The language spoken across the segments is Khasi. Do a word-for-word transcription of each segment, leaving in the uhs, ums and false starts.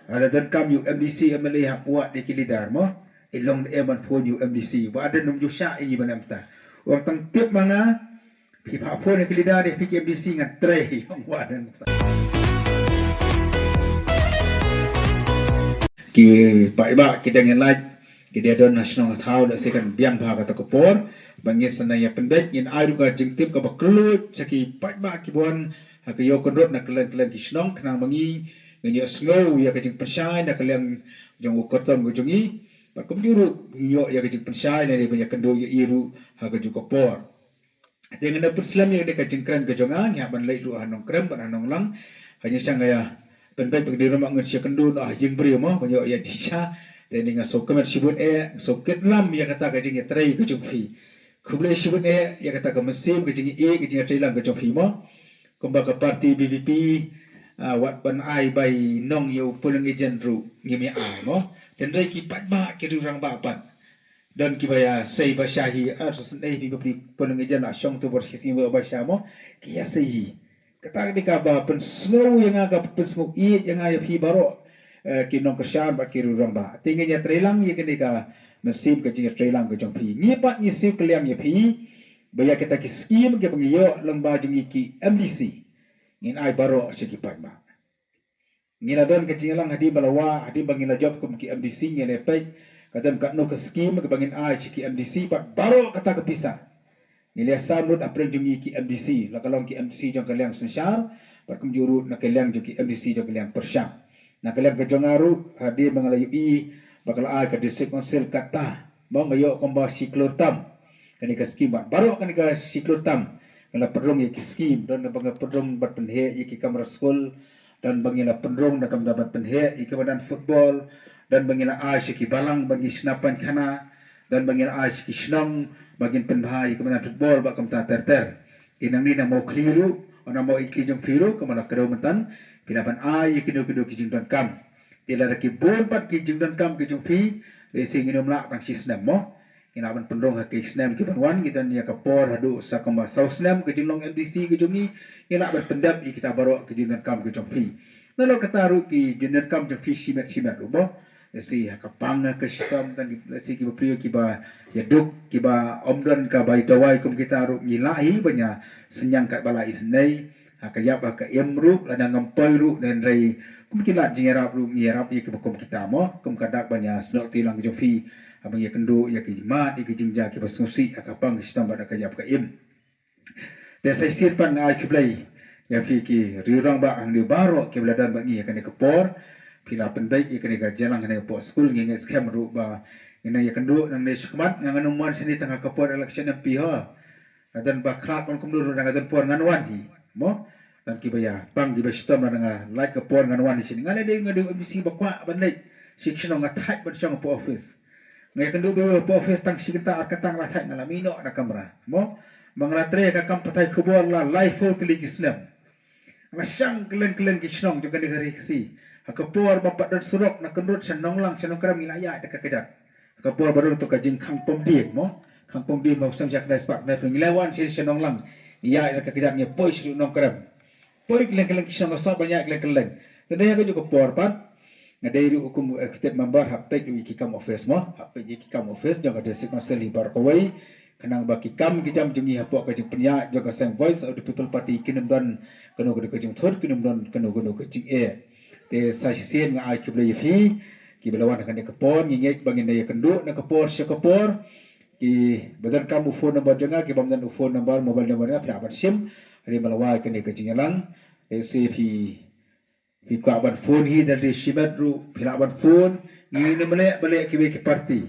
Lada donkam ïa u MDC MLA hap wad ïa ki leader mo. I long da em ban phone ïa u MDC. Ba don ym ju shah ïa ngi ban em ta. Wan tang tip ma nga. Phi phah phone ïa ki leader, ïa phi ki MDC ngan trei. Ong wad. Ki paidbah ki dang ïalait, ki dang don ha shnong ha thaw, da se kan biang bha kata ka por. Ba ngin sa nang ïa pynbeit, ngin ai ruh ka jingtip kaba kylluid sha ki paidbah kiba wan ha ka ïew kynrut na kylleng kylleng ki shnong, khnang ba ngi ngin ïoh sngew ïa ka jingpynshai na ka liang jong u kyrtong ka jong ngi. Bad kumjuh ruh ngin ïoh ïa ka jingpynshai na dei ban ïakynduh ïa i ruh ha kajuh ka por. Te ngan da pynslem ïa kane ka jingkren ka jong nga, ngi hap ban leit ruh ha Nongkrem bad ha Nonglang. Hynrei shang ïa pynbeit ba ka dei ruh ma ngan sha kynduh noh ha jingbriew mo, ban ïoh ïa di sha. Te ni nga sngewkmen shibun eh, nga sngewkit lam ïa kata ka jingïatrei ka jong phi. Khublei shibun eh ïa kata ka mynsiem ka jingïeit ka jingïatrei lang ka jong phi mo. Kumba ka party VPP, ah, wat ban ai bai nong ïa u polling agent ruh ngim ïa ai mo. Tynrai ki paidbah ki riew rangbah pat. Don kiba ïa sei ba sha hi, ah, to sngewsih hi ba phi polling agent la shong to bor shi sngi ba sha mo. Ki ïa sei hi. Kata ka dei kaba pynsngew ïa nga, ka pynsngew ïeit ïa nga ïa phi baroh. Eh, ki nongkyrshan bad ki riew rangbah. Te ngin ïa trei lang ïa kane ka mynsiem ka jingïatrei lang ka jong phi. Ngi pat ngi siew kylliang ïa phi. Ba ïa kita ki skim kiba ngi ïoh lyngba jong ngi ki MDC. Ngin ai baroh sha ki paidbah. Ngi la don ka jingïalang hadien ba la wah, hadien ba ngi la jop kum ki MDC ngi la peit. Ka don katno ka skim kaba ngin ai sha ki MDC bad baroh kata ka pisa. Ngi la sam lut hapdeng jong ngi ki MDC, la ka long ki MDC jong ka liang synshar, bad kumjuh ruh na ka liang jong ki MDC jong ka liang pyrshah. Na ka liang ka jong nga ruh, hadien ba nga la ïohi, ba ka la ai ka District Council kata, mo nga ïoh kumba shi klur tam. Kane ka skim bad baroh kane ka shi klur tam. Nga la pynrung ïa ki skim, don ba nga pynrung bad pynheh ïa ki kamra skul, don ba ngi la pynrung na ka bynta ban pynheh ïa ki madan football, don ba ngi la ai sha ki balang ba ngi shna painkhana, don ba ngi la ai sha ki shnong ba ngin pynbha ïa ki madan football bad kumta ter ter. Te nangne na Mawkhli ruh, na Mawkhli jong phi ruh, kumba la kdew mynta, phi lah ban ai ïa kino kino ki jingdonkam. Te lada ki bun pat ki jingdonkam ki jong phi, lehse ngin ym lah tang shi snem mo. Ngi lah ban pynrung ha ki snem ki ban wan, ngi don ïa ka por haduh sa kumba saw snem ka jinglong MDC ka jong ngi, ngi lah ban pyndep ïa kita baroh ki jingdonkam ki jong phi. Nalor kata ruh ki jingdonkam jong phi shimet shimet ruh mo. Lehse ha ka pang ha ka shitom tang lehse kiba briew kiba ïaduk kiba ym don kaba ïadawai kum kita ruh ngi lah hi ban ïa synñiang katba lah isynei. Ha ka ïap ha ka im ruh, lada ngam poi ruh, hynrei kum ki lad jingïarap ruh, ngi ïarap ïa kiba kum kita mo, kum ka dak ban ïa snoh ti lang jong phi, ha ban ïa kynduh ïa ki mat, ïa ki jingjia kiba sngewsih, ha ka pang ka shitom bad ha ka ïap ka im. Te sa shisien pat nga ai khublei ïa phi ki riew rangbah hangne baroh kiba la don bad ngi ha kane ka por. Phi la pynbeit ïa kane ka jingïalang hangne hapoh skul, ngi ngeit skhem ruh ba ngin nang ïa kynduh nangne shakhmat, nga ngam wan shane tang ha ka por election MP ho. Nga don ba khlad ban kumno ruh, nga don por ngan wan hi. Mo? Don kiba ïa pang kiba shitom, nga lait ka por ngan wan hi shane. Nga leit dei nga dei MDC ba kwah ban leit. Shi shnong nga thait ban shong hapoh office. Nga ïa kynduh ba hapoh office tang shi kynta ar kynta nga la thait, nga la mih noh na kamra. Mo? Ma nga la trei ka kam pathai khubor la laiphew tylli ki snem. Nga la shang kylleng kylleng ki shnong jong kane ka ri Khasi. Ha ka por ba pat don surok na Kynrut sha Nonglang sha Nongkrem ngi la ïaid da ka kjat. Ha ka por ba don to ka jingkhang pom dieng mo. Khang pom dieng mo, sngewsih sha kynai spah kynai phew, ngi la wan sha, sha Nonglang. Ïaid da ka kjat, ngi poi sha Nongkrem. Poi kylleng kylleng ki shnong, nga sngewbha ban ïaid kylleng kylleng. Te dei ha kajuh ka por pat nga dei ruh kum executive member, hap peit ruh ïa ki kam office mo. Hap peit ïa ki kam office jong ka District Council hi baroh kawei. Khnang ba ki kam ki jam jong ngi hapoh ka jingpynïaid jong ka seng Voice of the People Party kin ym don kano kano ka jingthut, kin ym don kano kano ka jingeh. Te sa shisien nga ai khublei ïa phi kiba la wan ha kane ka por, ngi ngeit ba ngin ïa kynduh na ka por sha ka por. Kiba donkam u phone number jong nga, kiba ym don u phone number, mobile number jong nga, phi lah ban shim. Hadien ba la wai kane ka jingïalang. Te sa phi Phi kwah ban phone hi, da dei shimet ruh phi lah ban phone. Ngi ngim leh ba leh kiwei ki party.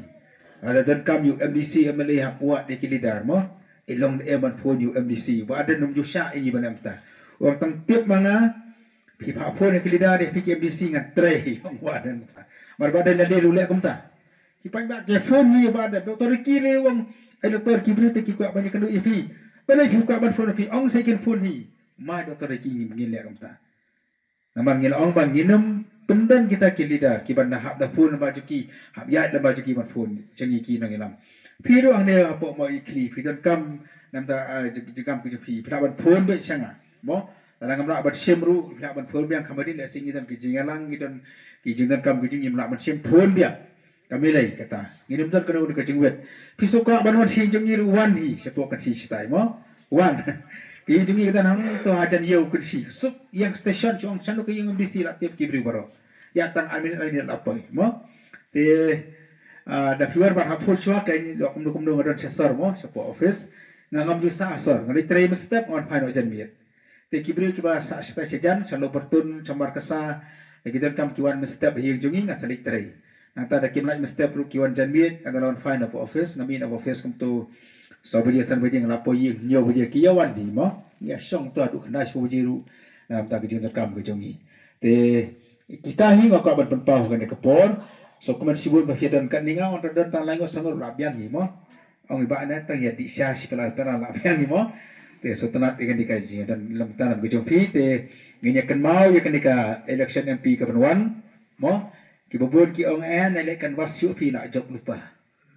Lada donkam ïa u MDC MLA hap wad ïa ki leader mo. I long da em ban phone ïa u MDC. Ba don ym ju shah ïa ngi ban em ta. Wan tang tip ma nga. Phi phah phone ïa ki leader, ïa phi ki MDC ngan trei hi. Ong wad. Mar ba don lade ruh leh kumta. Ki paidbah ki phone hi ba don. Doctor Ricky ruh ong. Ai Doctor Ricky briew te ki kwah ban ïakynduh ïa phi. Balei phi kwah ban phone ïa phi? Ong sa kin phone hi. Mai Doctor Ricky ngim ngin leh kumta. Namar ngi la ong ba ngin ym pyndon kita ki leader kiba na hap da phone lem bad jong ki, hap ïaid lem bad jong ki ban phone jong ngi ki nongïalam. Phi ruh hangne hapoh Mawkhli phi donkam namar, ah, jing, jingkam ki jong phi, phi lah ban phone beit sha nga. Mo, lada ngam lah ban shim ruh, phi lah ban phone biang, kham hadien lehse ngi don ki jingïalang, ngi don Ki jingdonkam ki jong ngi ym lah ban shim phone biang. Ka Milei kata. Ngin ym don kano kano ka jingwit. Phi sngewkwah ban wan sha ïing jong ngi ruh wan hi shapoh kan shi shatai mo. Wan. Ki ïing jong ngi kata nang to hajan ïew kan shi. Suk ïeng station shong shano ka ïing M D C la tip ki briew baroh. Ïa tang ar minit ar minit la poi mo. Te ah, da phi wan ban hap phone shuwa ka ïing kumno kumno nga don sha sor mo shapoh office. Nga ngam ju sah sor nga leit trei mynstep nga wan phai noh jan miet. Te ki briew kiba sah shatai shajan sha Lobartun sha Markasa, ki donkam ki wan mynstep ha ïing jong ngi nga sa leit trei. Nangta da kim lait mynstep ruh ki wan janmiet nga da la wan phai na office, nga mih na office kumto saw baje san baje nga la poi ïing hynñiew baje ki ïa wan hi mo. Ngi ïa shong to haduh khyndai shiphew baje ruh. Namar ka jingdonkam ka jong ngi. Te kita hi nga kwah ban pynpaw ha kane ka por. So kumne shibun ba phi don katne nga ong don tang lai ngut sa ngut ruh la biang hi mo. Ong i Bah ne tang ïa dih sha shi pala tang la biang hi mo. Te sngewtynnat ïa kane ka jingdon lem tang ka jong phi te ngin ïa kynmaw ïa kane ka election M P ka ban wan mo. Kiba bun ki ong eh na leh canvass shuh phi la jop lypa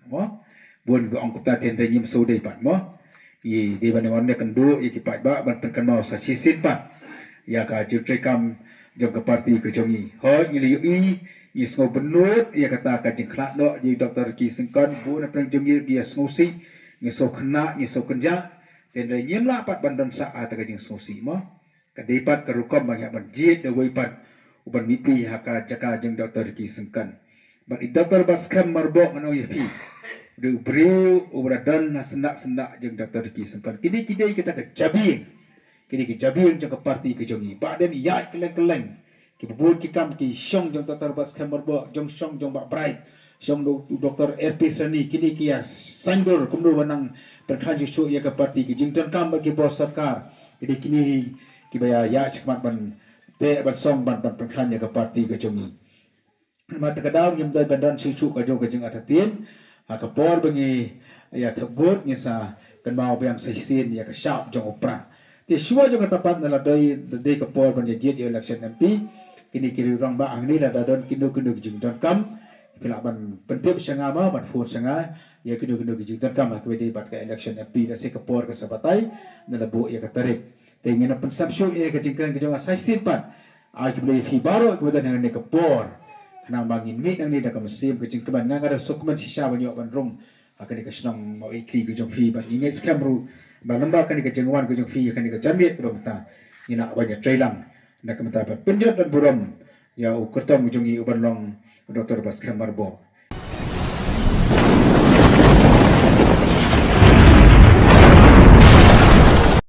mo. Bun ba ong kumta te hynrei ngim shu dei pat mo. I dei ban wan ne kynduh ïa ki paidbah ban pynkynmaw sa shisien pat ïa ka jingtrei kam jong ka parti ka jong ngi. Hooid ngi la ïohi ngi sngew bynnud ïa kata ka jingkhlad noh jong i Doctor Ricky Syngkon, bun na pdeng jong ngi ruh ki ïa sngewsih, ngi sngew khynnah, ngi sngew kynjah. Te hynrei ngim lah pat ban don sah ha kata ka jingsngewsih mo. Ka dei pat ka rukom ban ïa ban jied da uwei pat u ban mihpli ha ka jaka jong Doctor Ricky Syngkon. Bad i Doctor Batskhem Myrboh ngan ong ïa phi, u dei u briew uba la don ha syndah syndah jong Doctor Ricky Syngkon. Kine ki dei kita ka jabieng, kine ki jabieng jong ka parti ka jong ngi. Bah Dem ïaid kylleng kylleng. Kiba bun ki kam ki shong jong Doctor Batskhem Myrboh, jong shong jong Bah Bright, shong do Doctor R P Sani, kine ki ïa saiñdur kumno ban nang pynkhlaiñ shuh shuh ïa ka parti, ki jingdonkam bad ki bor sorkar. Kine kine kiba ïa ïa shikmat ban te ban song ban ban pynkhlaiñ ïa ka parti ka jong ngi. Namar kata ka daw ngim dei ban don shuh shuh ka jong ka jingartatien. Ha ka por ba ngi ïa thep vote ngin sa kynmaw biang sa shisien ïa ka shap jong u Prah. Te shuwa jong kata pat na la dei dei ka por ban ïa jied ïa election M P. Kine ki rong ba hangne la da don kino kino ki jingdonkam. Phi lah ban pyntip sha nga ma ban phone sha nga ïa kino kino ki jingdonkam ha kaba dei bad ka election M P da se ka por ka sa batai na la buh ïa ka tarik. Te ngin pynsap shuh ïa ka jingkren ka jong nga sa shisien pat. Ai ki Blei phi baroh kiba don hangne ka por. Khnang ba ngin mih nangne da ka mynsiem ka jingkmen nga nga da suk kmen shisha ban ïoh ban rung ha kane ka shnong Mawkhli ka jong phi bad ngi ngeit skhem ruh ba lem bad kane ka jingwan ka jong phi ha kane ka janmiet kaba mynta ngin nang ban ïa trei lang na ka bynta ban pynjot ban burom ïa u kyrtong ka jong ngi u ban long Doctor Batskhem Myrboh.